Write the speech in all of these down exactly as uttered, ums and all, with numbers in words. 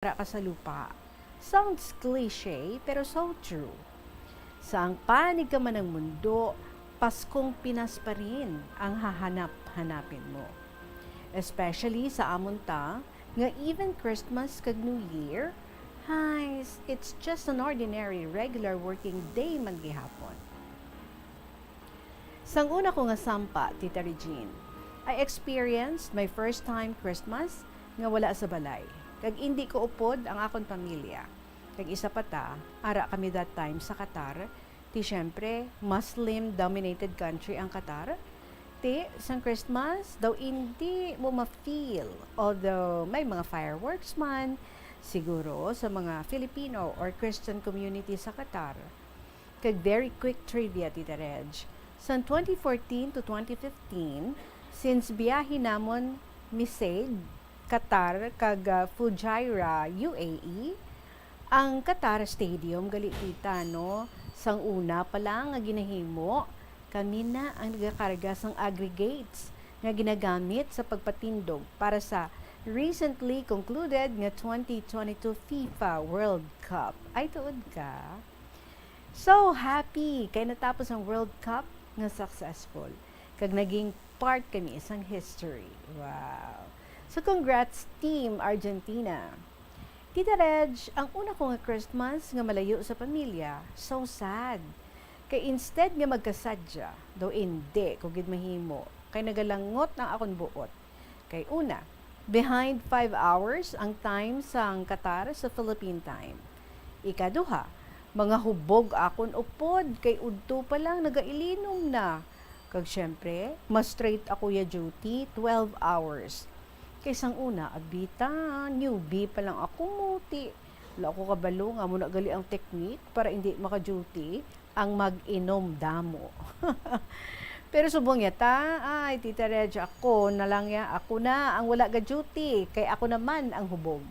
ara ka sa lupa. Sounds cliche, pero so true. Saang panig ka man ng mundo, Paskong Pinas pa rin ang hahanap-hanapin mo. Especially sa amon ta, nga even Christmas kag New Year, hays, it's just an ordinary, regular working day man gihapon. Sang una ko nga sampa, Tita Regine, I experienced my first time Christmas nga wala sa balay, kag indi ko upod ang akon pamilya. Kag isa pa ta, ara kami that time sa Qatar, ti siyempre, Muslim-dominated country ang Qatar. Ti, sang Christmas, daw indi mo ma-feel, although may mga fireworks man, siguro sa mga Filipino or Christian community sa Qatar. Kag very quick trivia, Tita Reg. Sang twenty fourteen to twenty fifteen, since biyahe namon Misaid, Qatar, kag, ah, Fujairah, U A E, ang Qatar Stadium gali, tita, no? Sang una pa lang nga ginahimo, kami na ang nagakarga sang aggregates nga ginagamit sa pagpatindog para sa recently concluded nga twenty twenty-two FIFA World Cup. Ay, tuod ka? So happy kay natapos ang World Cup nga successful, kag naging part kami sang history. Wow! So congrats, Team Argentina! Tita Reg, ang una ko nga Christmas nga malayo sa pamilya, so sad. Kay instead nga magkasadya, daw indi ko gid mahimo, kay nagalangot ang akon buot. Kay una, behind five hours ang time sang Qatar sa Philippine time. Ikaduha, mga hubog akon upod kay udto pa lang nagailinom na. Kag siyempre, ma-straight ako ya duty twelve hours. Kay sang una, abita, newbie pa lang ako, muti. Wala ko kabalo nga amo na gali ang technique para indi maka-duty ang mag-inom damo. Pero subong ya ta, ay, Tita Reg, ako na lang ya, ako na ang wala ga-duty, kay ako naman ang hubog.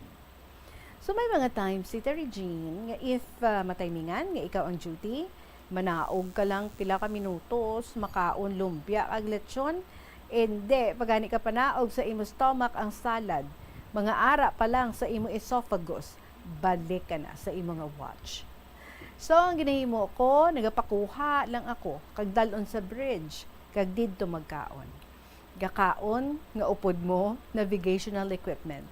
So may mga times, Tita Regine, nga if, ah, matimingan nga ikaw ang duty, manaog ka lang pila ka minutos, makaon lumpia kag lechon, indi pa gani ka panaog sa imo stomach ang salad, mga ara pa lang sa imo esophagus, balik ka na sa imo nga watch. So, ang ginahimo ko, nagapakuha lang ako kag dal-on sa bridge, kag didto magkaon. Gakaon nga upod mo, navigational equipment.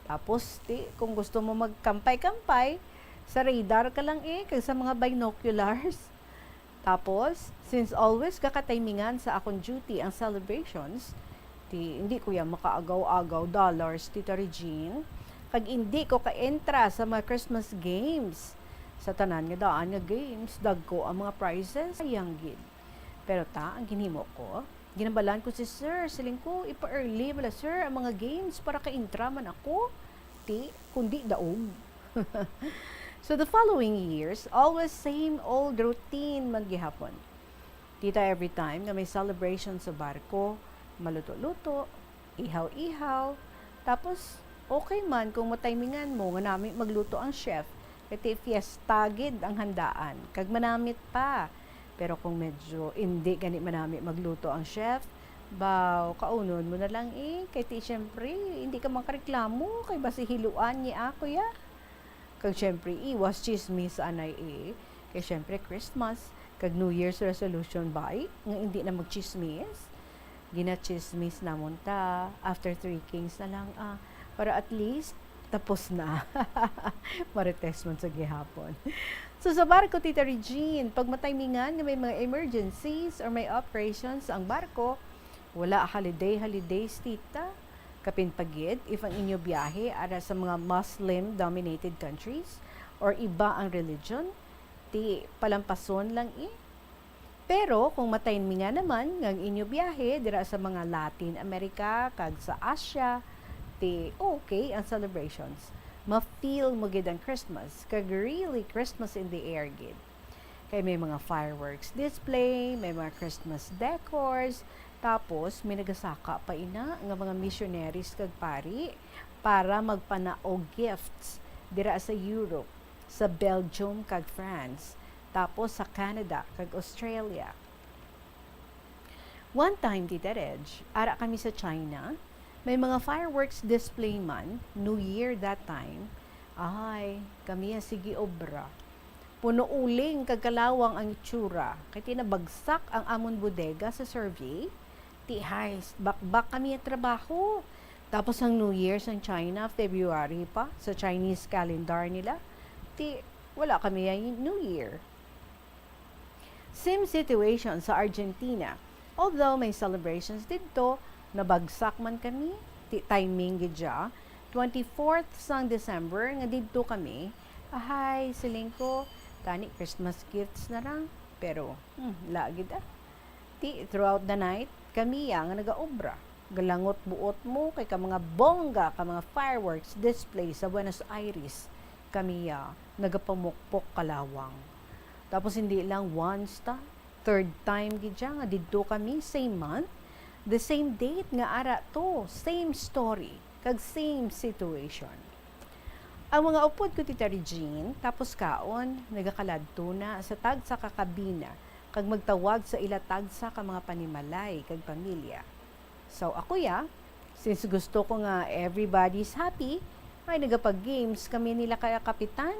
Tapos, ti, kung gusto mo magkampay-kampay, sa radar ka lang, eh, kag sa mga binoculars. Tapos, since always gakatimingan sa akon duty ang celebrations, ti, hindi ko ya makaagaw-agaw dollars, Tita Regine, kag hindi ko ka-entra sa mga Christmas games. Sa tanan nga daan nga games, dagko ang mga prizes. Sayang gid. Pero ta, ang ginhimo ko, ginambalan ko si sir. Siling ko, "Ipa-early bala, sir, ang mga games para ka-entra man ako." Ti, kundi daog. So the following years, always same old routine man gihapon. Tita, every time nga may celebration sa barko, maluto-luto, ihaw-ihaw. Tapos, okay man kung matimingan mo nga nami magluto ang chef, kay ti fiesta gid ang handaan, kag manamit pa. Pero kung medyo indi gani manami magluto ang chef, baw, kaunon mo na lang, eh, kay ti siyempre, hindi ka makareklamo, kay basi hiluan ni ako ya. Kag siyempre, iwas chismis anay, eh. Kay siyempre, Christmas, kag New Year's resolution ba, eh, nga hindi na magchismis. Ginachismis namon ta, after Three Kings na lang, ah, para at least, tapos na. Marites man sa gihapon. So, sa barko, Tita Regine, pag matimingan nga may mga emergencies or may operations ang barko, wala holiday-holidays, tita. Kapin pa gid, if ang inyo biyahe ara sa mga Muslim-dominated countries or iba ang religion, ti palampason lang, eh. Pero kung matimingan naman nga ang inyo biyahe dira sa mga Latin America kag sa Asia, ti okay ang celebrations. Ma-feel mo gid ang Christmas, kag really Christmas in the air gid. Kay may mga fireworks display, may mga Christmas decors, tapos may nagasaka pa ina nga mga missionaries kag pari para magpanaog gifts dira sa Europe, sa Belgium kag France, tapos sa Canada kag Australia. One time, Tita Reg, ara kami sa China, may mga fireworks display man, New Year that time, Ay, kami ya sige obra. Puno uling kag kalawang ang itsura, kay ti nabagsak ang amon bodega sa survey. Ti hay, bakbak kami ya trabaho. Tapos ang New Year sang China, February pa, sa Chinese calendar nila. Ti wala kami ya New Year. Same situation sa Argentina. Although may celebrations didto, nabagsak man kami. Ti timing gid siya. Twenty-fourth sang December nga didto kami. Ahay, siling ko, tani Christmas gifts na lang. Pero, hmm, lagid ah. Ti, throughout the night, kami ya nga nagaobra. Galangot buot mo kay ka mga bongga ka mga fireworks display sa Buenos Aires. Kami ya nagapamukpok kalawang. Tapos hindi lang once ta, third time gid siya nga didto kami, same month, the same date nga ara to, same story, kag same situation. Ang mga upod ko, Tita Regine, tapos kaon, nagakaladto na sa tagsa ka kabina kag magtawag sa ila tagsa ka mga panimalay kag pamilya. So, ako ya, since gusto ko nga everybody's happy, ay nagapag-games kami nila kaya kapitan.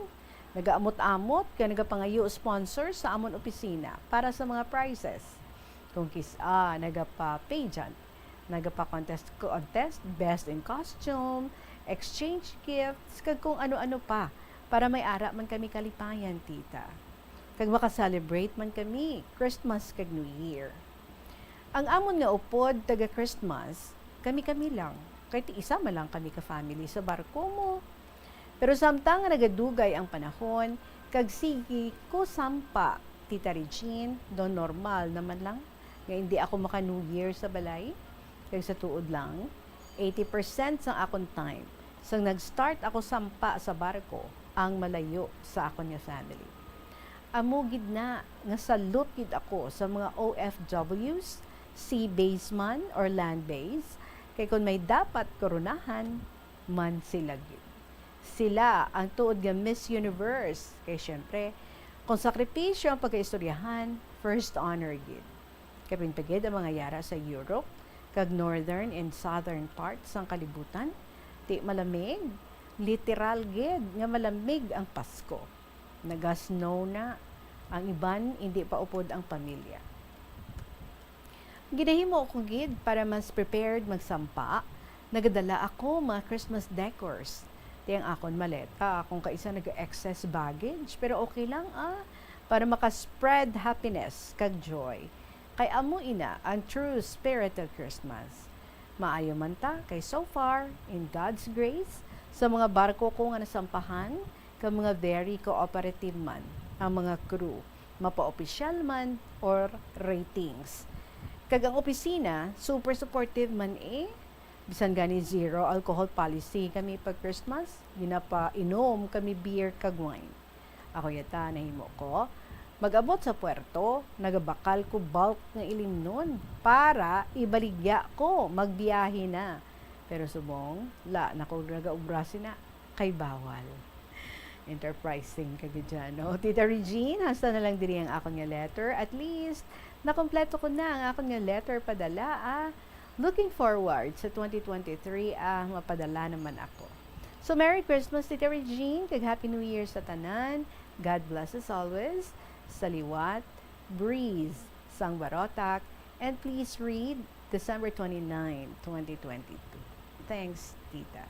Nagaamot-amot kag nagapangayo sponsor sa amon opisina para sa mga prizes. Kung kis-, ah, nagapa-pageant, nagapa-contest, contest, best in costume, exchange gifts, kag kung ano-ano pa, para may ara man kami kalipayan, tita. Kag maka-celebrate man kami Christmas kag New Year. Ang amon nga upod taga Christmas, kami-kami lang. Kay ti isa man lang kami ka family sa barko mo. Pero samtang nga nagadugay ang panahon, kag sige ko sampa, Tita Regine, do normal naman lang nga hindi ako maka New Year sa balay. Kag sa tuod lang, eighty percent sang akon time, sang nag-start ako sampa sa barko, ang malayo sa akon nga family. Amo gid na nga salot gid ako sa mga O F Ws, sea base man or land base, kay kon may dapat koronahan, man sila gid. Sila ang tuod nga Miss Universe, kay syempre, kung sakripisyo ang pagkaistoryahan, first honor gid. Kapin pa gid ang mga yara sa Europe, kag northern and southern parts sang kalibutan, ti malamig, literal gid nga malamig ang Pasko. Naga-snow na, ang iban indi pa upod ang pamilya. Ginahimo ko gid para mas prepared magsampa, nagadala ako mga Christmas decors. Ti ang akon maleta, akong kaisa naga-excess baggage, pero okay lang, ah, para maka-spread happiness kag joy. Kay amo ina ang true spirit of Christmas. Maayo man ta, kay so far, in God's grace, sa mga barko ko nga nasampahan, kag mga very cooperative man ang mga crew, mapaopisyal man or ratings. Kag ang opisina, super supportive man eh. Bisan gani zero alcohol policy kami pag Christmas, ginapainom kami beer kag wine. Ako yata nahimo ko, mag-abot sa puerto, nagabakal ko bulk nga ilimnon para ibaligya ko, magbiyahe na. Pero subong, la na ko nagaobra sina, kay bawal. Enterprising ka gid dyan, no? Tita Regine, hasta na lang diri ang akon nga letter. At least, nakompleto ko na ang akon nga letter padala, ah. Looking forward sa twenty twenty-three, ah, mapadala naman ako. So, Merry Christmas, Tita Regine, kag Happy New Year sa tanan. God bless us always. Sa liwat, Breeze, sang Barotac, and please read December twenty-nine, twenty twenty-two. Thanks, Tita.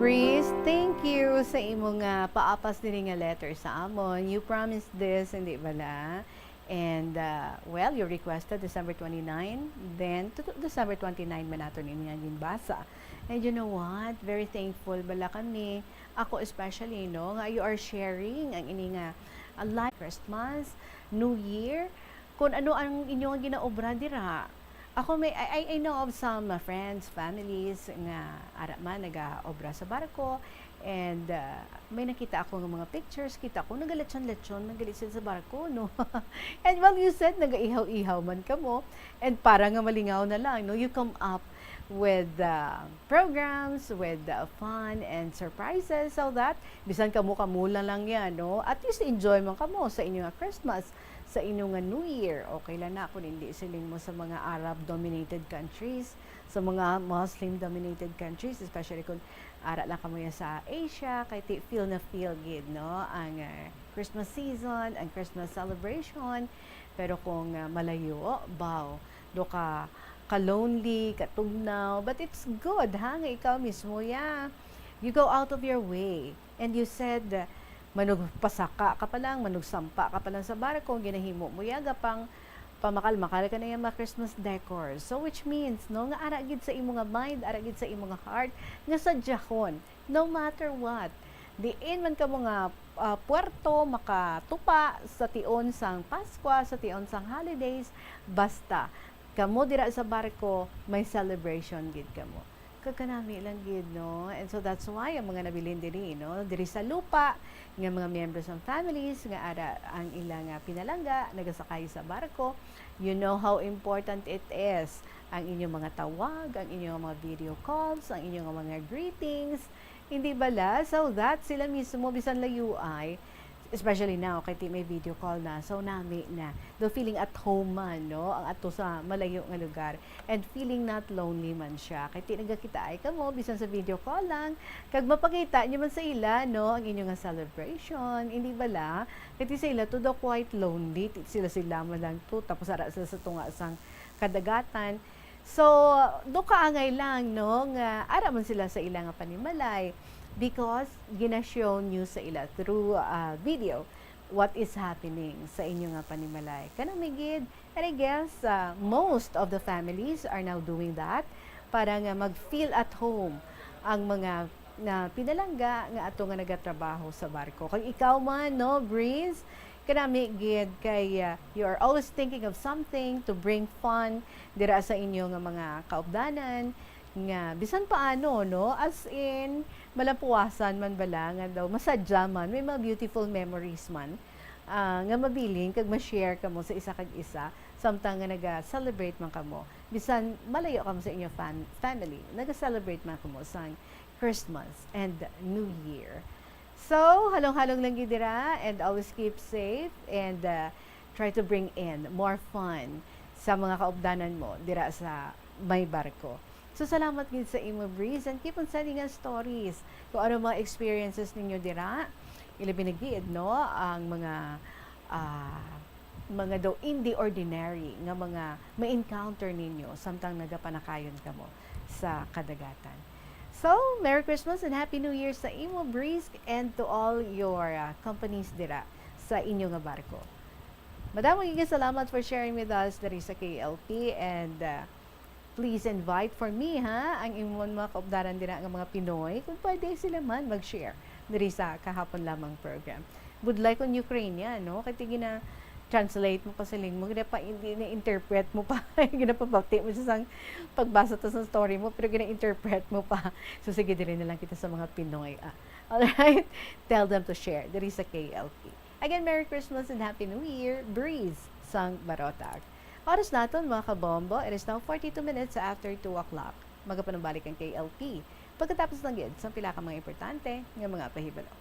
Breeze, thank you sa imo nga paapas diri nga letter sa amon. You promised this, hindi bala? And, uh, well, you requested December twenty-nine, then to, to December twenty-nine man naton ini nga ginbasa. And you know what? Very thankful bala kami. Ako especially, no, nga you are sharing ang ini nga, uh, life, Christmas, New Year, kung ano ang inyo nga ginaobra dira. Ako may, I, I, I know of some, uh, friends, families nga ara man nagaobra sa barko, And uh, may nakita ako nga mga pictures, kita ko nagalechon-lechon man gali sila sa barko, no? And well, you said nagaihaw-ihaw man kamo. And para nga malingaw na lang, no, you come up with uh, programs, with uh, fun and surprises, so that bisan kamo kamo lang, lang yan, no? At least enjoy man kamo sa inyo nga Christmas, sa inyo nga New Year. Okay lang na kung hindi siling mo sa mga Arab-dominated countries, sa mga Muslim-dominated countries, especially kung ara lang kamo yan sa Asia, kay ti feel na feel gid, no? Ang uh, Christmas season, ang Christmas celebration. Pero kung uh, malayo, baw, do ka ka-lonely, katugnaw, but it's good, ha, nga ikaw mismo, yeah, you go out of your way. And you said, uh, manugpasaka ka pa lang, manugsampa ka pa lang sa barko, ginahimo mo yaga pang pamakal-makal ka na yung mga Christmas decor. So, which means, no, nga ara gid sa imo nga mind, ara gid sa imo nga heart, nga sadyahon, no matter what. Diin man kamo nga uh, puerto makatupa sa tion sang Paskwa, sa tion sang holidays, basta kamo dira sa barko, may celebration gid kamo. Kag kanami lang gid, no? And so that's why ang mga nabilin diri, no? Diri sa lupa, nga mga miyembro sang families, nga ara ang ila nga pinalangga, nagasakay sa barko, you know how important it is ang inyong mga tawag, ang inyong mga video calls, ang inyong mga greetings. Hindi bala? So that sila mismo, bisan layo ay, especially now, kay ti may video call na, so nami na. Do feeling at home man, no? Ang ato sa malayo nga lugar. And feeling not lonely man siya. Kay ti nagakita ay kamo, bisan sa video call lang. Kag mapakita niyo man sa ila, no? Ang inyo nga celebration. Hindi bala? Kay ti sa ila, to the quite lonely. Ti sila sila man lang to. Tapos ara sila sa tunga sang kadagatan. So, do kaangay lang, no, nga ara man sila sa ila nga panimalay because gina-show niyo sa ila through uh, video what is happening sa inyo nga panimalay. Kanami gid, and I guess uh, most of the families are now doing that para nga mag-feel at home ang mga na pinalangga nga ato nga nagatrabaho sa barko. Kag ikaw man, no, Breeze, kanami gid kay uh, you are always thinking of something to bring fun dira sa inyo nga mga kaupdanan nga bisan paano, no, as in malampuasan man bala nga daw masadya man, may mga beautiful memories man uh, nga mabiling kag ma-share kamo sa isa kag isa samtang nga naga-celebrate man kamo, bisan malayo kamo sa inyo fan family, naga-celebrate man kamo sang Christmas and New Year. So, halong-halong lang gid dira and always keep safe and uh, try to bring in more fun sa mga kaupdanan mo dira sa may barko. So, salamat gid sa imo, Breeze, and keep on sending us stories kung ano mga experiences ninyo dira. Ilabi na gid, no, ang mga uh, mga daw in the ordinary nga mga ma-encounter ninyo samtang nagapanakayon kamo sa kadagatan. So, Merry Christmas and Happy New Year sa imo, Breeze, and to all your uh, companies dira sa inyo nga barko. Madamo nga salamat for sharing with us diri sa K L P and uh, please invite for me, ha, ang imong mga kaupdanan dira nga mga Pinoy. Kung pwede sila man mag-share diri sa kahapon lamang program. Budlay kon Ukrainian, no? Kay gina-translate mo pa sa lingmo, ginapa-, gina-interpret mo pa, ginapabati mo siya sang pagbasa to sa story mo, pero gina-interpret mo pa. So sige, diri na lang kita sa mga Pinoy. Ah. Alright? Tell them to share diri sa K L P. Again, Merry Christmas and Happy New Year, Breeze sang Barotag. Oras naton, mga kabombo, it is now forty-two minutes after two o'clock. Magapanumbalik ang K L P pagkatapos lang gid sa pila ka mga importante nga mga pahibalo.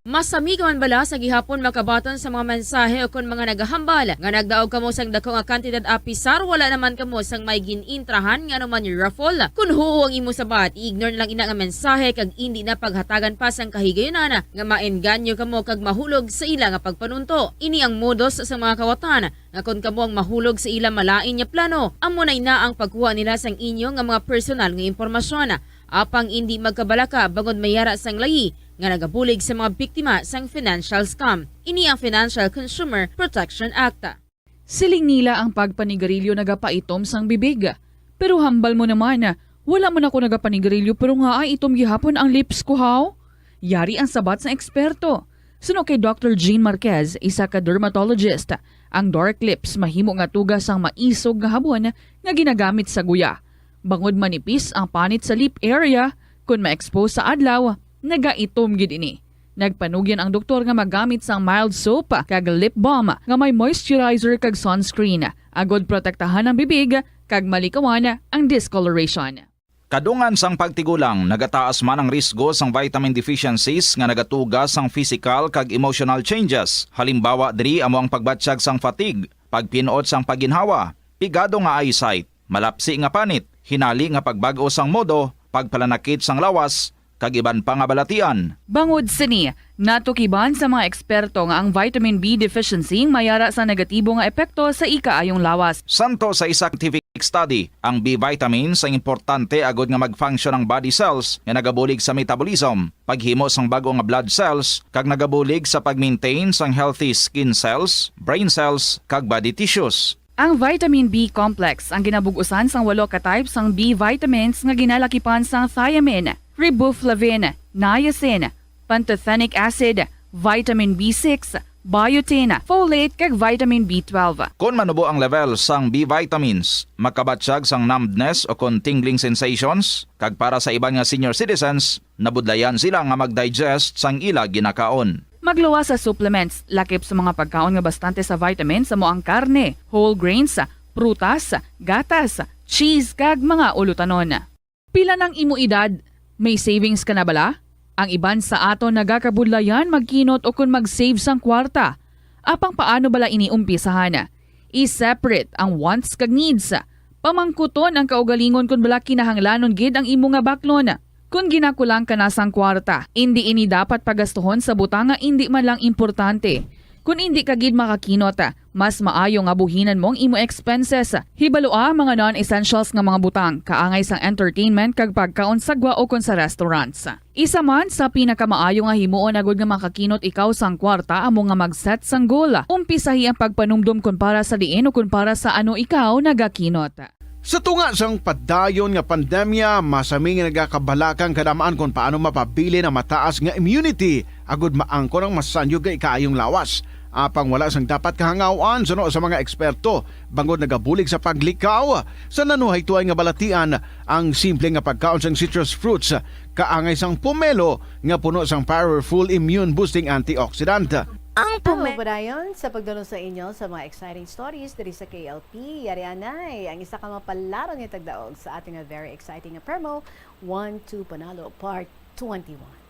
Masami ka man bala sa gihapon makabaton sa mga mensahe o kon mga nagahambal nga nagdaog kamo sang dako nga kantidad apisar wala naman kamo sang may gin-intrahan nga anuman raffle? Kon huo ang imo sabat, i-ignore na lang ina nga mensahe kag indi na paghatagan pa sang kahigayunan nga maengganyo kamo kag mahulog sa ila nga pagpanunto. Ini ang modus sa mga kawatan nga kon kamo ang mahulog sa ila malain nga plano, amo na ina ang pagkuha nila sang inyo nga mga personal nga impormasyon. Apang indi magkabalaka bangod may ara sang layi nga nagabulig sa mga biktima sang financial scam. Ini ang Financial Consumer Protection Act. Siling nila ang pagpanigarilyo nagapaitom sang bibig. Pero hambal mo naman, wala man ako nagapanigarilyo pero ngaa itom gihapon ang lips ko, haw? Yari ang sabat sang eksperto. Suno kay Doctor Jean Marquez, isa ka dermatologist, ang dark lips mahimo nga tuga sang maisog nga habon nga ginagamit sa guya. Bangod manipis ang panit sa lip area, kon ma-expose sa adlaw, Nagaitom gid ini. Nagpanugyan ang doktor nga magamit sang mild soap kag lip balm nga may moisturizer kag sunscreen, agod protektahan ang bibig kag malikawan ang discoloration. Kadungan sang pagtigulang, nagataas man ang risgo sang vitamin deficiencies nga nagatuga sang physical kag emotional changes. Halimbawa diri amo ang pagbatyag sang fatigue, pagpin-ot sang pagginhawa, pigado nga eyesight, malapsi nga panit, hinali nga pagbag-o sang modo, pagpalanakit sang lawas, kag iban pa nga balatian. Bangod sini, natukiban sa mga eksperto nga ang vitamin B deficiency may ara sa negatibo nga epekto sa ikaayong lawas. Santo sa isa ka scientific study, ang B vitamins ang importante agod nga mag-function ang body cells nga nagabulig sa metabolism, paghimo sang bag-o nga blood cells, kag nagabulig sa pag-maintain sang healthy skin cells, brain cells, kag body tissues. Ang vitamin B complex ang ginabug-usan sang walo ka type sang B vitamins nga ginalakipan sang thiamine, riboflavin, niacin, pantothenic acid, vitamin B six, biotin, folate, kag vitamin B twelve. Kon manubo ang level sang B vitamins, makabatyag sang numbness o kon tingling sensations, kag para sa iban nga senior citizens, nabudlayan sila nga mag-digest sang ila ginakaon. Magluwas sa supplements, lakip sa mga pagkaon nga bastante sa vitamins, amo ang karne, whole grains, prutas, gatas, cheese, kag mga ulutanon. Pila nang imo edad? May savings ka na bala? Ang iban sa aton nagakabudlayan magkinot ukon mag-save sang kwarta. Apang paano bala ini umpisahan? I-separate ang wants kag needs. Pamangkuton ang kaugalingon kon bala kinahanglanon gid ang imo nga baklon. Kon ginakulang ka na sang kwarta, indi ini dapat pagastuhon sa butang nga indi man lang importante. Kon indi ka gid makakinot, mas maayo nga buhinan mo ang imo expenses. Hibalua ang mga non-essentials nga mga butang, kaangay sang entertainment kag pagkaon sa gwa ukon sa restaurants. Isa man sa pinakamaayo nga himuon agud nga makakinot ikaw sang kwarta amo nga mag-set sang goal. Umpisahi ang pagpanumdom kon para sa diin o kon para sa ano ikaw nagakinot. Sa tunga sang padayon nga pandemya, masami nga nagakabalaka ang kadam-an kon paano mapabilin ang mataas nga immunity agud maangkon ang masanyog nga ikaayong lawas. Apang wala sang dapat kahangaw-an suno sa mga eksperto, bangod nagabulig sa paglikaw sa nanuhaytoay nga balatian ang simple nga pagkaon sang citrus fruits, kaangay sang pomelo nga puno sang powerful immune-boosting antioxidant. Ang Ang pome- padayon sa pagdunong sa inyo sa mga exciting stories diri sa K L P, yari anay ang isa ka mapalaron nga tagdaog sa ating nga very exciting nga promo, One, Two, Panalo Part twenty-one.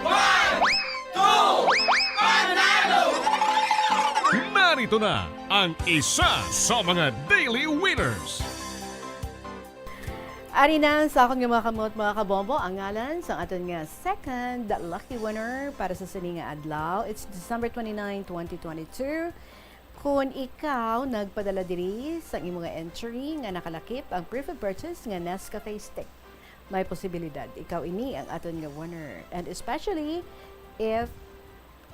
One, Two, Panalo! Narito na ang isa sa mga daily winners. Ari na sa akon nga mga kamot, mga kabombo, ang ngalan sa aton nga second lucky winner para sa sini nga adlaw. It's December twenty-nine, twenty twenty-two. Kon ikaw nagpadala diri sa imo nga entry nga nakalakip ang proof of purchase nga Nescafe stick, may posibilidad ikaw ini ang aton nga winner. And especially if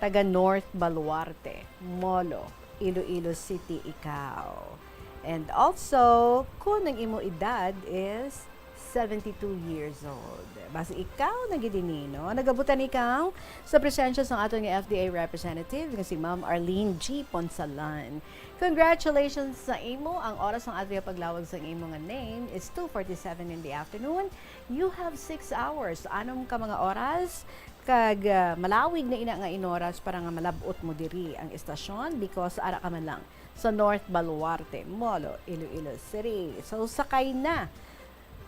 taga North Baluarte, Molo, Iloilo City ikaw. And also, kung ang imo edad is seventy-two years old. Basi ikaw na gid ini, no? Nagabutan ikaw sa presensya sang aton nga F D A representative nga si Ma'am Arlene G Ponsalan. Congratulations sa imo. Ang oras sang aton nga paglawag sang imo nga name is two forty-seven in the afternoon. You have six hours, anom ka mga oras, kag, ah, malawig na ina nga inoras para nga malab-ot mo diri ang estasyon because ara ka man lang sa North Baluarte, Molo, Iloilo City. So, sakay na.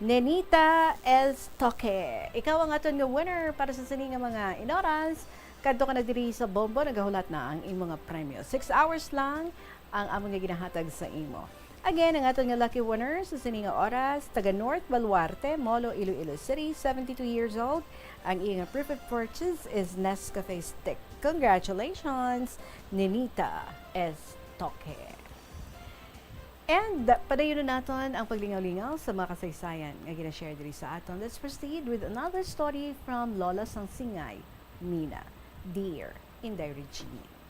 Nenita Estoque, ikaw ang aton nga winner para sa sini nga mga inoras. Kadto ka na diri sa Bombo, nagahulat na ang imo nga premyo. Six hours lang ang amon nga ginahatag sa imo. Again, ang aton nga lucky winner sa sini nga oras, taga North Baluarte, Molo, Iloilo City, seventy-two years old. Ang iya nga proof of purchase is Nescafe stick. Congratulations, Nenita Estoque. And padayon na naton ang paglingaw-lingaw sa mga kasaysayan nga gina-share diri sa aton. Let's proceed with another story from Lola sang Singay, Mina, Dear Inday Regine.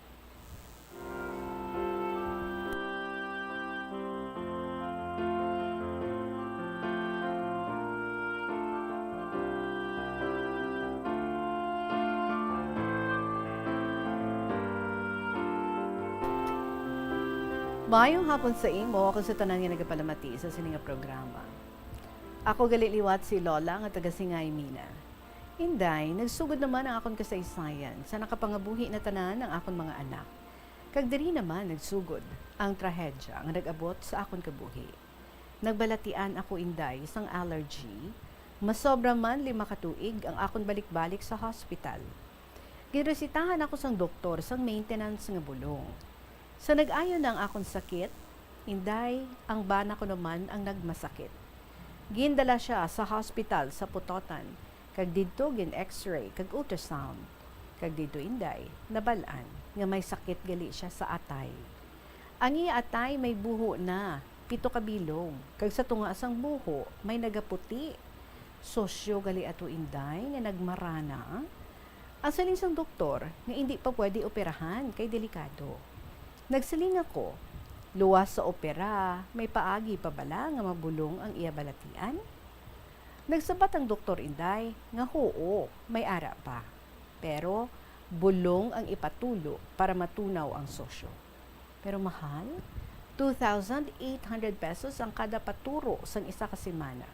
Maayong hapon sa imo kag sa tanan nga nagapalamati sa sini nga programa. Ako gali liwat si Lola nga taga Singay, Mina. Inday, nagsugod naman ang akon kasaysayan sa nakapangabuhi na tanan ang akon mga anak. Kag diri naman nagsugod ang trahedya nga nag-abot sa akon kabuhi. Nagbalatian ako, Inday, sang allergy. Masobra man lima ka tuig ang akon balik-balik sa hospital. Ginresitahan ako sang doktor sang maintenance nga bulong. Sa nag-ayo na ang akon sakit, Inday, ang bana ko naman ang nagmasakit. Gindala sia sa hospital sa Pototan, kag didto gin-X-ray kag ultrasound. Kag didto, Inday, nabal-an nga may sakit gali sia sa atay. Ang iya atay may buho na, pito ka bilog, kag sa tunga sang buho may nagaputi. Sosyo gali ato, Inday, nga nagmarana. Ang siling sang doktor nga indi pa pwede operahan kay delikado. Nagsiling ako, "Luwas sa opera, may paagi pa bala nga mabulong ang iya balatian?" Nagsabat ang doktor, Inday, nga huo, may ara pa. Pero bulong ang ipatulo para matunaw ang sosyo. Pero mahal, two thousand eight hundred pesos ang kada paturo sang isa ka semana.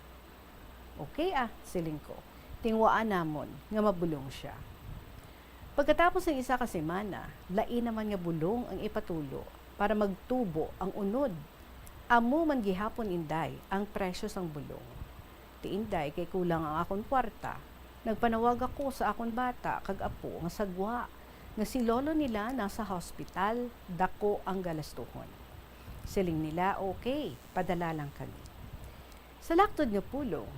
"Okay ah," siling ko, "tinguhaan namon nga mabulong sia." Pagkatapos sang isa ka semana, lain naman nga bulong ang ipatulo para magtubo ang unod. Amo man gihapon, Inday, ang presyo sang bulong. Ti, Inday, kay kulang ang akon kwarta, nagpanawag ako sa akon bata kag apo nga sa gwa nga si lolo nila nasa hospital, dako ang galastuhon. Siling nila, "Okay, padala lang kami." Sa laktod nga pulong,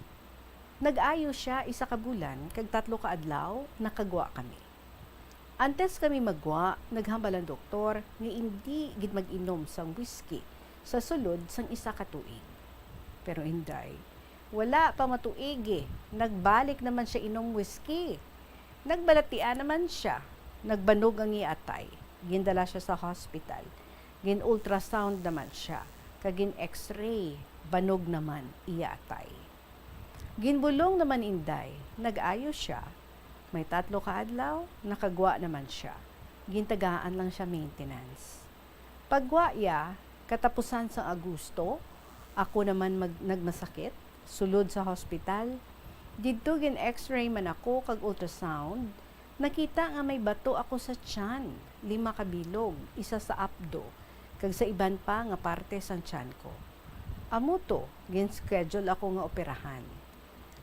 nag-ayo sia isa ka bulan kag tatlo ka adlaw nakagwa kami. Antes kami maggwa, naghambal ang doktor nga indi gid mag-inom sang whisky sa sulod sang isa ka tuig. Pero, Inday, wala pa matuig, eh, nagbalik naman sia inom whisky. Nagbalatian naman sia. Nagbanog ang iya atay. Gindala sia sa hospital. Gin-ultrasound naman sia, kag gin-X-ray, banog naman iya atay. Ginbulong naman, Inday, nag-ayo sia. May tatlo ka adlaw, nakagwa naman sia. Gintagaan lang sia maintenance. Paggwa iya, katapusan sang Agosto, ako naman mag-, nagmasakit, sulod sa hospital. Didto gin-X-ray man ako kag ultrasound, nakita nga may bato ako sa tiyan, lima ka bilog, isa sa apdo, kag sa iban pa nga parte sang tiyan ko. Amo to, gin-schedule ako nga operahan.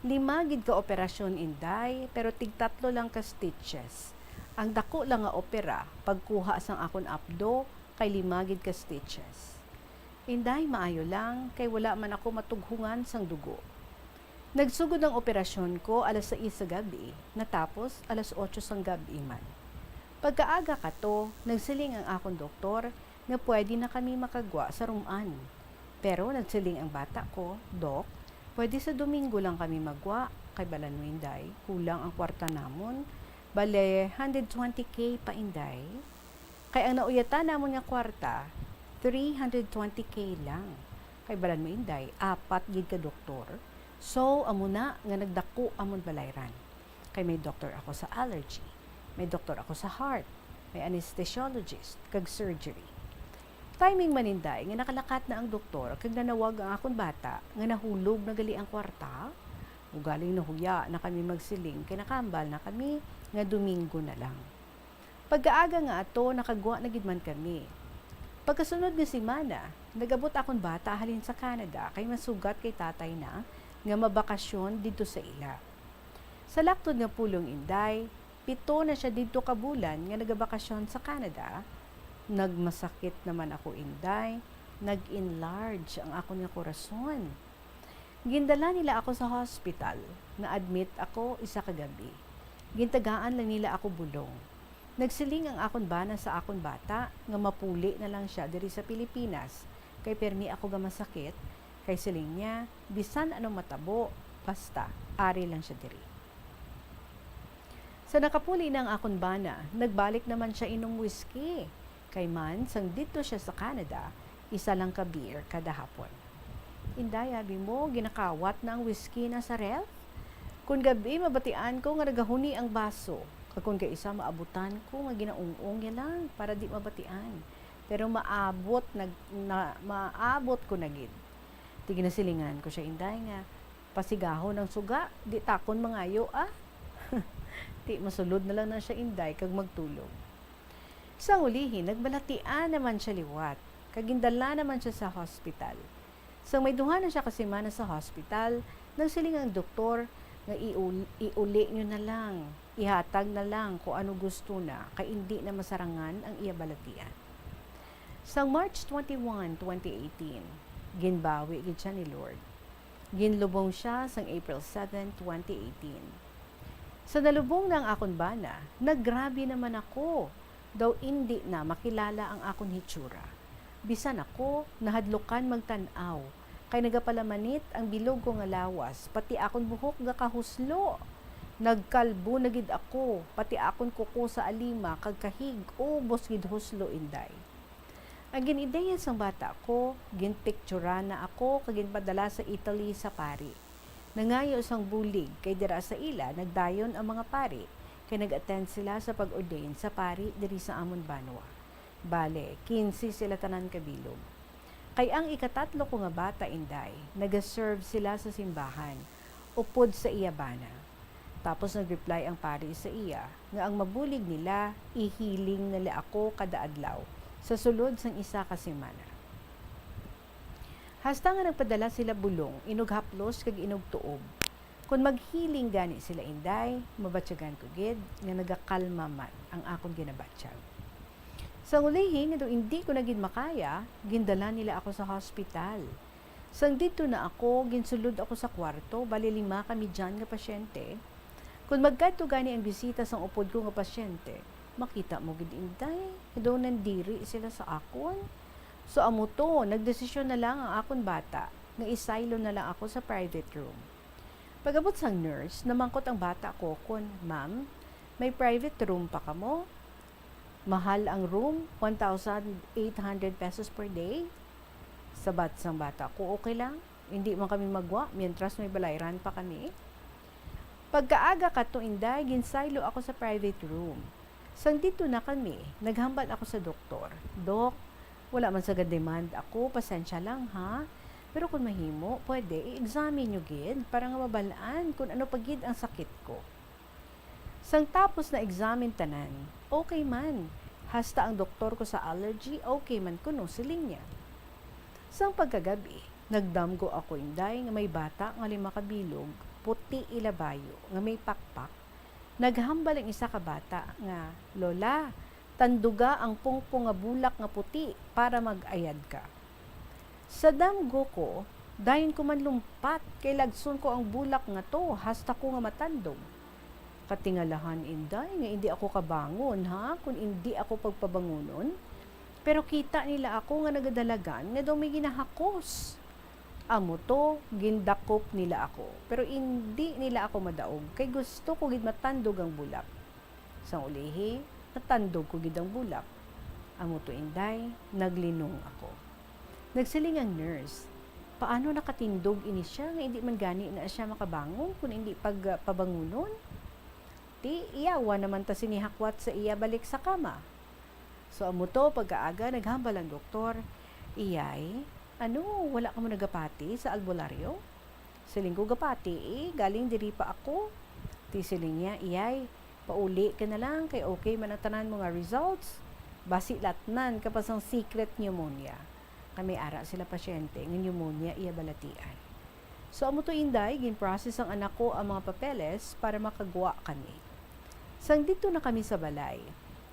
Lima gid ka operasyon, Inday, pero tigtatlo lang ka stitches. Ang dako lang nga opera, pagkuha sang akon apdo, kay lima gid ka stitches. Inday, maayo lang, kay wala man ako matughungan sang dugo. Nagsugod ang operasyon ko alas sais sa gab-i, natapos alas otso sang gab-i man. Pagkaaga kato, nagsiling ang akon doktor nga pwede na kami makagwa sa rum-an. Pero nagsiling ang bata ko, "Dok, pwede sa Domingo lang kami magwa, kay balan mo, Inday, kulang ang kwarta namon. Bale, hundred twenty K pa, Inday." Kay ang nauyatan namon nga kwarta, three hundred twenty K lang. Kay balan mo, Inday, apat gid ka doktor. So, amo na nga nagdako amon balayran. Kay may doktor ako sa allergy, may doktor ako sa heart, may anesthesiologist, kag surgery. Timing man, Inday, nga nakalakat na ang doktor kag nanawag ang akon bata nga nahulog na gali ang kwarta. Ugaling nahuya na kami magsiling kay nakahambal na kami nga Domingo na lang. Pagkaaga nga ato, nakagwa na gid man kami. Pagkasunod nga semana, nag-abot akon bata halin sa Canada kay masugat kay tatay na nga mabakasyon didto sa ila. Sa laktod nga pulong, Inday, pito na sia didto ka bulan nga nagabakasyon sa Canada. Nagmasakit naman ako, Inday. Nag-enlarge ang akon nga korason. Gindala nila ako sa hospital. Na-admit ako isa ka gab-i. Gintagaan lang nila ako bulong. Nagsiling ang akon bana sa akon bata nga mapuli na lang sia diri sa Pilipinas, kay permi ako gamasakit, kay siling niya, bisan ano matabo, basta ari lang sia diri. Sa nakapuli na ang akon bana, nagbalik naman sia inom whisky. Kay man, sang didto sia sa Canada, isa lang ka beer kada hapon. Inday, abi mo, ginakawat na ang whisky na sa ref? Kon gab-i, mabatian ko nga nagahuni ang baso, kag kon kaisa, maabutan ko nga ginaung-ong niya lang para di mabatian. Pero maabot nag-, na, maabot ko na gid. Ti ginasilingan ko sia, Inday, nga pasigahon ang suga, di takon mangayo, ah. Ti masulod na lang na siya, Inday, kag magtulog. Sang ulihi, nagbalatian naman siya liwat, kag gindala naman siya sa hospital. Sang may duha na siya ka semana sa hospital, nagsiling ang doktor nga iul-, iuli niyo na lang, ihatag na lang kung ano gusto na, kay indi na masarangan ang iya balatian. Sang March twenty-one, twenty eighteen, ginbawi gid siya ni Lord. Ginlubong siya sang April seven, twenty eighteen. Sa nalubong na ang akon bana, nagrabi naman ako. Daw indi na makilala ang akon hitsura. Bisan ako, nahadlukan magtan-aw, kay nagapalamanit ang bilog ko nga lawas, pati akon buhok gakahuslo. Nagkalbo na gid ako, pati akon kuko sa alima kag kahig, ubos gid huslo, Inday. Ang gin-ideya sang bata ko, ginpicturan na ako kag ginpadala sa Italy sa pari. Nangayo sang bulig, kay dira sa ila nagdayon ang mga pari, kay nag-attend sila sa pag-ordain sa pari diri sa amon banwa. Bale, kinse sila tanan kabilog. Kay ang ikatatlo ko nga bata, Inday, nagaserve sila sa simbahan, upod sa iya bana. Tapos nag-reply ang pari sa iya nga ang mabulig nila, ihiling nila ako kada adlaw sa sulod sang isa ka semana. Hasta nga nagpadala sila bulong, inughaplos kag inugtuob. Kon maghiling gani sila, Inday, mabatyagan ko gid nga nagakalma man ang akon ginabatyag. Sang ulihi, nga daw indi ko na gid makaya, gindala nila ako sa hospital. Sang didto na ako, ginsulod ako sa kwarto, bali lima kami dyan nga pasyente. Kon magkadto gani ang bisita sang upod ko nga pasyente, makita mo gid, Inday, nga daw nandiri sila sa akon. So amo to, nagdesisyon na lang ang akon bata nga isaylo na lang ako sa private room. Pag-abot sang nurse, namangkot ang bata ko kon, "Ma'am, may private room pa kamo? Mahal ang room, one thousand eight hundred pesos per day." Sabat sang bata ko, "Okay lang, hindi man kami magwa mientras may balayran pa kami." Pagkaaga kato, Inday, ginsaylo ako sa private room. Sang didto na kami, naghambal ako sa doktor, "Dok, wala man sa ga-demand ako, pasensya lang, ha? Pero kung mahimo, pwede i-examine nyo gid para nga mabal-an kung ano pa gid ang sakit ko." Sang tapos na examine tanan, okay man. Hasta ang doktor ko sa allergy, okay man kuno, siling niya. Sang pagkagabi, nagdamgo ako, Inday, nga may bata nga lima ka bilog, puti ila bayo, nga may pakpak. Naghambal ang isa ka bata nga, "Lola, tanduga ang pungpong nga bulak nga puti para mag-ayad ka." Sa damgo ko, dayon ko man lumpat, kay lagson ko ang bulak nga to, hasta ko nga matandog. Katingalahan, Inday, nga indi ako kabangon, ha, kun indi ako pagpabangunon. Pero kita nila ako nga nagadalagan, nga daw may ginahakos. Amo to, gindakop nila ako, pero indi nila ako madaog, kay gusto ko gid matandog ang bulak. Sang ulihi, natandog ko gid ang bulak. Amo to, Inday, naglinong ako. Nagsiling ang nurse, "Paano nakatindog ini siya nga indi man gani na siya makabangon kun indi pag, ah, pabangunon? Ti, iyawa naman ta sini hakwat sa iya balik sa kama." So, amo to, pagkaaga, naghambal ang doktor, "Iyay, ano, wala kamo nagapati sa albularyo?" Siling ko, "Gapati, eh, galing diri pa ako." Ti siling niya, "Iyay, pauli ka na lang, kay okay man ang tanan mo nga results. Basi latnan ka pa sang secret pneumonia." Kay may ara sila pasyente nga pneumonia iya balatian. So, amo to, Inday, gin-process ang anak ko ang mga papeles para makagwa kami. Sang didto na kami sa balay,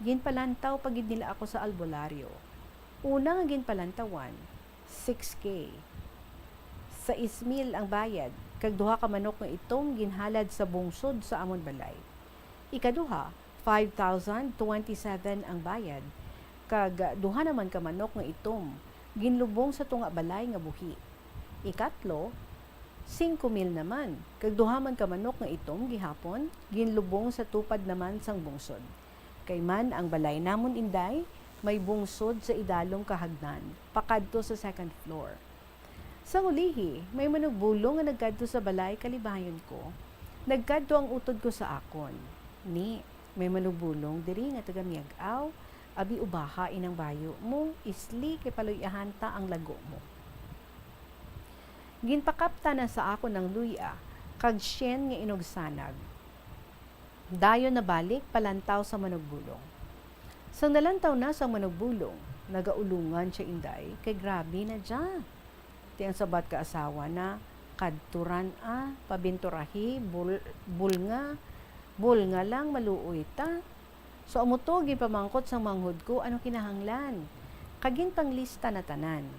ginpalantaw pa gid nila ako sa albularyo. Una nga ginpalantawan, six K. Sais mil ang bayad, kag duha ka manok nga itom ginhalad sa bungsod sa amon balay. Ikaduha, five thousand twenty-seven ang bayad, kag duha naman ka manok nga itom ginlubong sa tunga balay nga buhi. Ikatlo, singko mil naman, kag duha man ka manok nga itom gihapon ginlubong sa tupad naman sang bungsod. Kay man ang balay namon, Inday, may bungsod sa idalom ka hagdan, pakadto sa second floor. Sang ulihi, may manugbulong nga nagkadto sa balay kalibayon ko. Nagkadto ang utod ko sa akon. Ni, may manugbulong diri nga taga Miag-aw, abi ubaha inang bayo mo, isli kay paluy-ahan ta ang lago mo. Ginpakaptan na sa akon ang luy-a, kag syen nga inugsanag. Dayon nabalik palantaw sa manugbulong. Sang nalantaw na sang manugbulong, nagaulungan siya, Inday, kay grabe na dya. Ti ang sabat ka asawa na, kadturan a, pabinturahi, bul-, bulnga, bulnga lang, maluoy ta. So, amo to, ginpamangkot sang manghod ko, ano kinahanglan? Kag ginpanglista na tanan.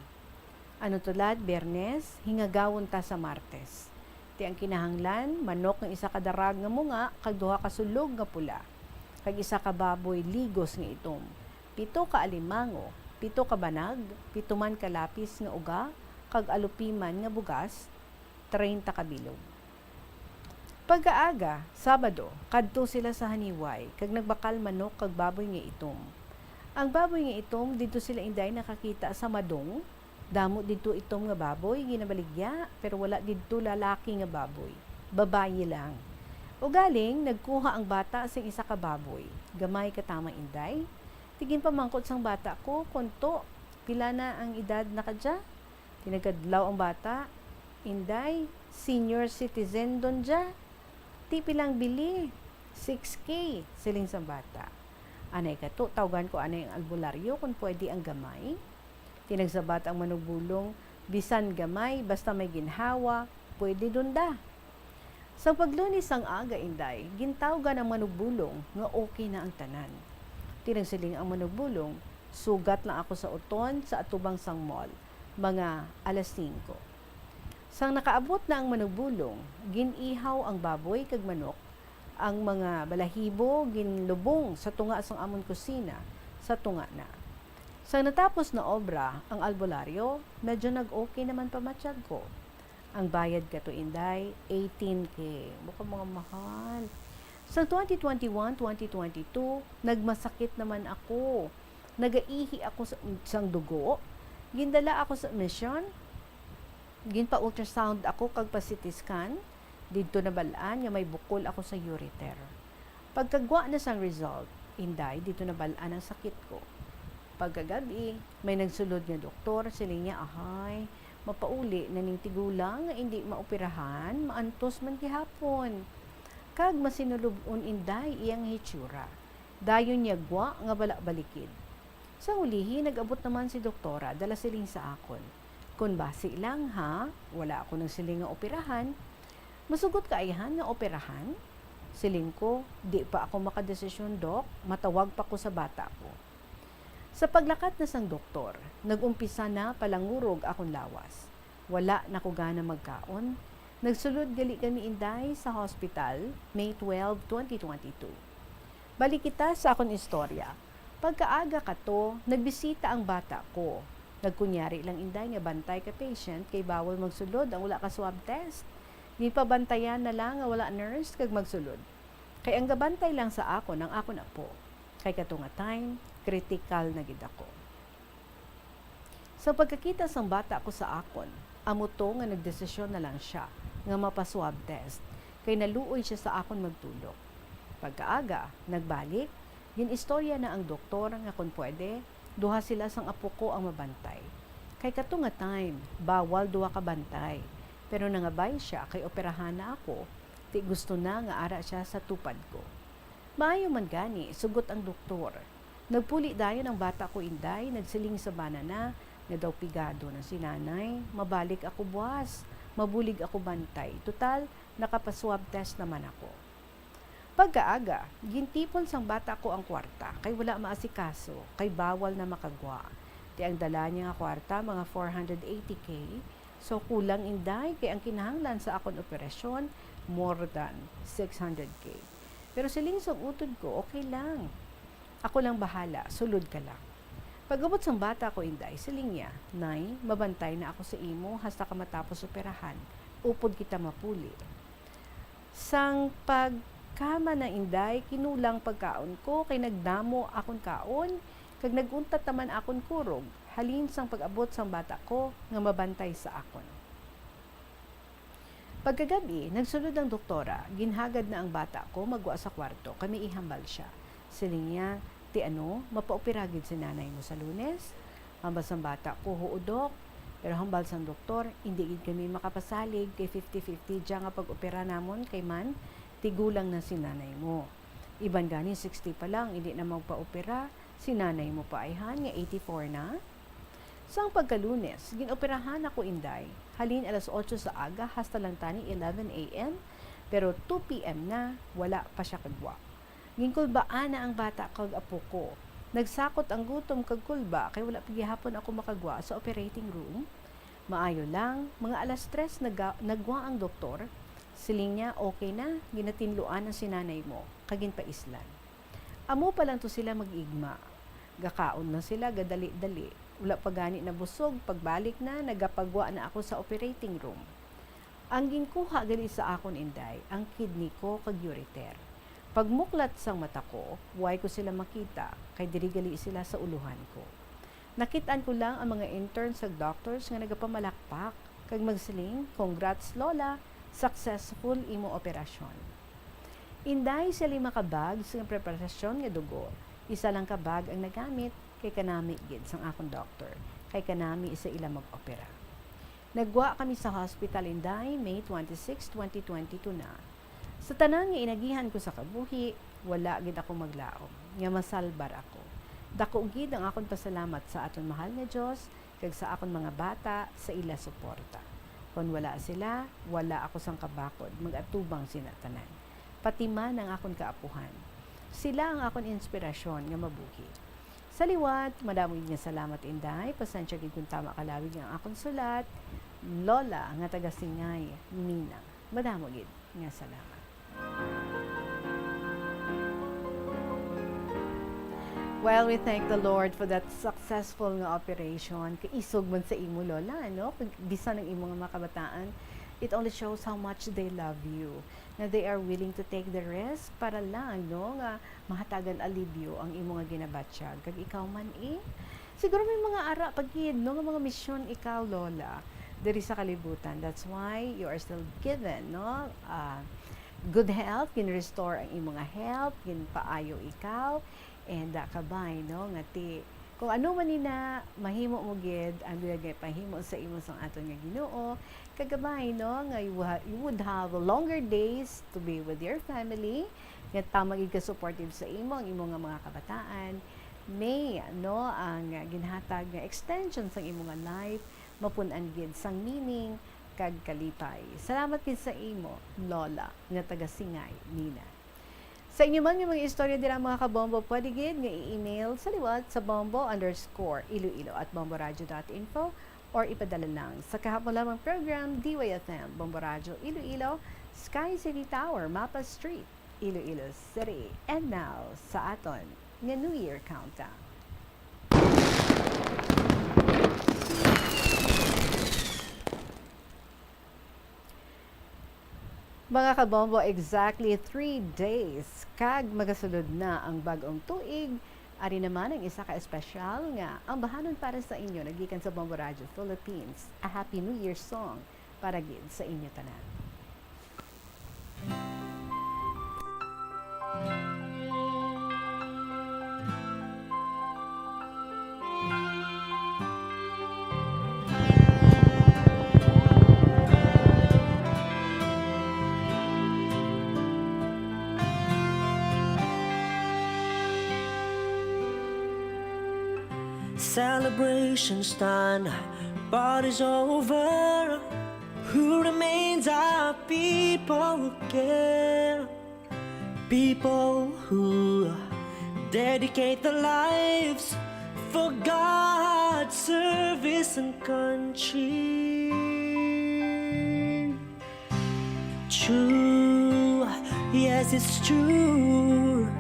Ano tulad, Biyernes, hingagawon ta sa Martes. Ti ang kinahanglan, manok nga isa ka darag nga munga, kag duha ka sulog nga pula, kag isa ka baboy ligos nga itom, pito ka alimango, pito ka banag, pito man ka lapis nga uga, kag alupiman nga bugas, treinta ka bilog. Pagkaaga, Sabado, kadto sila sa haniway, kag nagbakal manok kag baboy nga itom. Ang baboy nga itom, didto sila, Inday, nakakita sa madong. Damo didto itom nga baboy, ginabaligya, pero wala didto lalaki nga baboy. Babayi lang. Ugaling, nagkuha ang bata sing isa ka baboy. Gamay ka tama, Inday. Ti ginpamangkot sang bata ko, kon to, pila na ang edad na kadya? Ti nagkadlaw ang bata, Inday, senior citizen don dya. Ti pilang bili? Six K, siling sang bata. Anay kato, tawgan ko anay ang albularyo kon pwede ang gamay. Ti nagsabat ang manugbulong, bisan gamay, basta may ginhawa, pwede don da. Sang paglunes sang aga, Inday, gintawgan ang manugbulong nga okay na ang tanan. Ti nagsiling ang manugbulong, sugat lang ako sa uton sa atubang sang mall, mga alas singko. Sang nakaabot na ang manugbulong, gin-ihaw ang baboy kag manok, ang mga balahibo ginlubong sa tunga sang amon kusina, sa tunga na. Sang natapos na obra ang albularyo, medyo nag-okay naman pa matyag ko. Ang bayad kato, Inday, eighteen K. Baka mga mahal. Sa twenty twenty-one, twenty twenty-two, nagmasakit naman ako. Nagaihi ako sa, sang dugo. Gindala ako sa mission. Ginpa-ultrasound ako kag pa-C T scan. Didto nabal-an nga may bukol ako sa ureter. Pagkagwa na sang result, Inday, didto nabal-an ang sakit ko. Pagkagabi, may nagsulod nga doktor, siling niya, "Ahay, mapauli na ning tigulang nga indi maoperahan, maantos man gihapon. Kag masinulub-on, Inday, iya nga hitsura. Dayon niya gwa nga bala-balikid." Sa ulihi, nag-abot naman si doktora, dala siling sa akon. "Kun basi lang, ha, wala ako nagsiling nga operahan." "Masugot ka, ayhan, nga operahan?" Siling ko, "Di pa ako makadesisyon, Dok. Matawag pa ko sa bata ko." Sa paglakat na sang doktor, nag-umpisa na palangurog akon lawas. Wala na ko gana magkaon. Nagsulod gali kami, Inday, sa hospital, May twelve, twenty twenty-two. Balik kita sa akon istorya. Pagkaaga kato, nagbisita ang bata ko. Nagkunyari lang, Inday, nga bantay ka patient kay bawal magsulod ang wala ka swab test. Ginpabantayan na lang nga wala nurse kag magsulod. Kay ang gabantay lang sa akon ang akon apo. Kay kato nga time, critical na gid ako. Sa pagkakita sang bata ko sa akon, amo to nga nagdesisyon na lang sia nga mapa-swab test, kay naluoy sia sa akon magtulok. Pagkaaga, nagbalik, gin-istorya na ang doktor nga kon pwede, duha sila sang apo ko ang mabantay. Kay kato nga time, bawal duha ka bantay. Pero nangabay sia kay operahan na ako, ti gusto na nga ara sia sa tupad ko. Maayo man gani, sugot ang doktor. Nagpuli dayon ang bata ko, Inday, nagsiling sa bana na nga daw pigado na si nanay, mabalik ako buas, mabulig ako bantay. Total, nakapa-swab test naman ako. Pagkaaga, gintipon sang bata ko ang kwarta, kay wala maasikaso, kay bawal na makagwa. Ti ang dala niya nga kwarta, mga four hundred eighty K. So, kulang, Inday, kay ang kinahanglan sa akon operasyon, more than six hundred K. Pero siling sang utod ko, "Okay lang. Ako lang bahala, sulod ka lang." Pag-abot sang bata ko, Inday, siling niya, "Nay, mabantay na ako sa imo hasta ka matapos operahan. Upod kita mapuli." Sang pagkama na, Inday, kinulang pagkaon ko, kay nagdamo akon kaon, kag nag-untat naman akon kurog, halin sang pag-abot sang bata ko nga mabantay sa akon. Pagkagabi, nagsulod ang doktora, ginhagad na ang bata ko magwa sa kwarto, kay may ihambal siya. Siling niya, "Ti ano, mapaopera gid si nanay mo sa Lunes?" Hambal sang bata ko, "Huo, Dok." Pero hambal sang doktor, "Indi gid kami makapasalig kay fifty fifty dya nga pag-opera namon kay man, tigulang na si nanay mo." Iban gani sixty pa lang, hindi na magpa-opera. Si nanay mo pa ayhan nga eighty-four na. Sang pagka-Lunes, gin-operahan ako, Inday. Halin alas otso sa aga hasta lang tani eleven A M, pero two P M na, wala pa siya kagwa. Ginkulbaan na ang bata kag apo ko. Nagsakot ang gutom kag kulba kay wala pa gihapon ako makagwa sa operating room. Maayo lang, mga alas tres naga-, nagwa ang doktor. Siling niya, "Okay na, ginatinluan na si nanay mo," kag ginpaislan. Amo pa lang to sila mag-igma. Gakaon lang sila, gadali-dali. Wala pa gani nabusog, pagbalik na, nagapagwa na ako sa operating room. Ang ginkuha gali sa akon, Inday, ang kidney ko kag ureter. Pagmuklat sang mata ko, way ko sila makita, kay diri gali sila sa ulohan ko. Nakit-an ko lang ang mga interns kag doctors nga nagapamalakpak kag magsiling, "Congrats, Lola! Successful imo operasyon." Inday, sa lima ka bags nga preparasyon nga dugo, isa lang ka bag ang nagamit kay kanami gid sang akon doktor, kay kanami sa ila mag-opera. Nagwa kami sa hospital, Inday, May twenty-six, twenty twenty-two na. Sa tanan nga inagihan ko sa kabuhi, wala gid ako maglaom nga masalbar ako. Dako gid ang akon pasalamat sa aton mahal nga Dios kag sa akon mga bata sa ila suporta. Kon wala sila, wala ako sang kabakod mag-atubang sina tanan, pati man ang akon kaapuhan. Sila ang akon inspirasyon nga mabuhi. Sa liwat, madamo gid nga salamat, Inday. Pasensya gid kung tama kalawig ang akon sulat. Lola nga taga Singay, Mina. Madamo gid nga salamat. Well, we thank the Lord for that successful nga operation. Kaisog man sa imo, Lola, no? Kag bisan ang imo nga mga kabataan, it only shows how much they love you, na they are willing to take the risk para lang, no, nga mahatagan alibyo ang imo nga ginabatyag. Kag ikaw man, eh, siguro may mga ara pa gid, no, nga mga misyon ikaw, Lola, diri sa kalibutan. That's why you are still given, no, ah, good health, gin-restore ang imo nga health, ginpaayo ikaw, and, ah, kabay, no, nga ti, kung ano man ni na, mahimo mo gid ang biyag nga ipahimo sa imo sang aton nga Ginoo, kag kabay, no, nga you ha-, you would have longer days to be with your family, nga tama gid ka supportive sa imo, ang imo nga mga kabataan. May, no, ang ginhatag nga extension sang imo nga life, mapun-an gid sang meaning kag kalipay. Salamat gid sa imo, Lola, nga taga Singay, Mina. Sa inyo man nga mga istorya dira, mga kabombo, pwede gid nga i-email sa liwat sa bombo underscore iloilo at bomboradio dot info or ipadala lang sa kahapon lamang program, D Y F M, Bombo Radyo Iloilo, Sky City Tower, Mapa Street, Iloilo City. And now, sa aton nga New Year countdown. Mga kabombo, exactly three days kag magasulod na ang bag-ong tuig. Ari naman ang isa ka espesyal nga ambahanon para sa inyo nagikan sa Bombo Radyo Philippines, a Happy New Year song para gid sa inyo tanan. Celebration's done, party's over. Who remains are people who care. People who dedicate their lives for God's service and country. True, yes, it's true.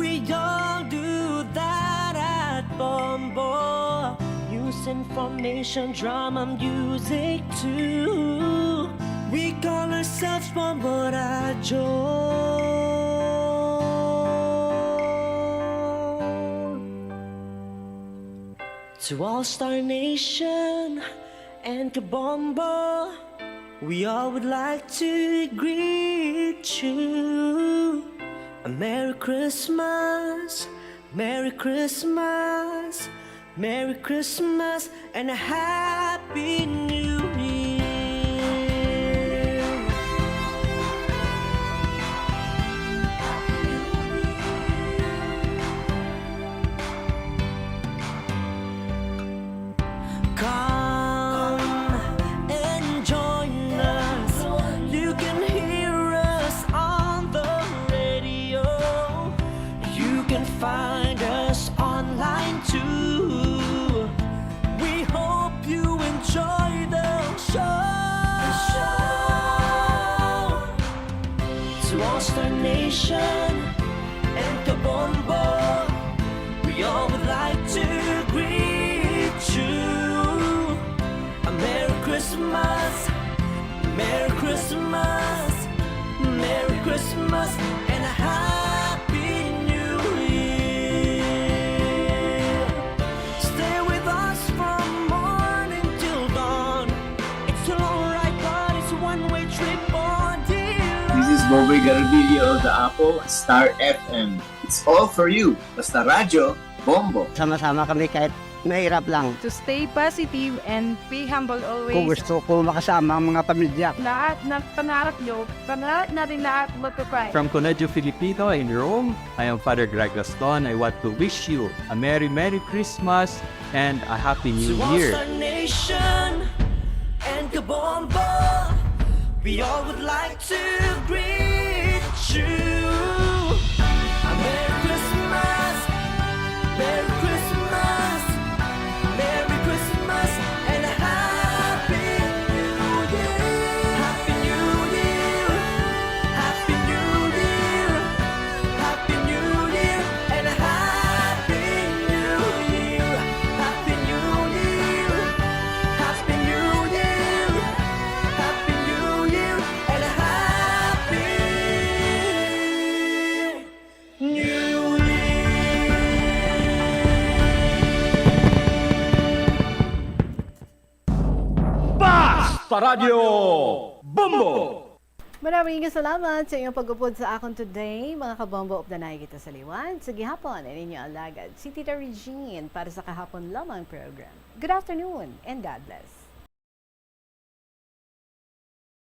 We all do that at Bombo. News, information, drama, music too. We call ourselves Bombo Radyo. To All Star Nation and Kabombo, we all would like to greet you a Merry Christmas, Merry Christmas, Merry Christmas, and a Happy New Year. Nation and Kabombo, we all would like to greet you a Merry Christmas, Merry Christmas, Merry Christmas, and a Happy New Year. Stay with us from morning till dawn. It's a long ride, but it's a one-way trip on the This is Boboy Garbillo of the Apo, Star F M. It's all for you. Basta Radyo, Bombo. Sama-sama kami kahit mahirap lang. To stay positive and be humble always. Kung gusto ko makasama ang mga pamilya. Lahat ng pangarap nyo, pangarap natin lahat magpapay. From Colegio Filipino in Rome, I am Father Greg Gaston. I want to wish you a Merry, Merry Christmas and a Happy New Year. To all Star Nation and Kabombo, we all would like to greet you a Merry Christmas, Merry Christmas, Merry Christmas, and a Happy New Year. Happy New Year. Happy New Year. Happy New Year and a Happy New Year. Happy New Year. Happy New Year. Happy New Year and a Happy New Year. Basta Radyo Bombo! Maraming salamat sa inyong pag-upod sa akon today, mga kabombo. Updanay kita sa liwan. Sa gihapon, ang inyong alagad, si Tita Regine, para sa Kahapon Lamang program. Good afternoon and God bless.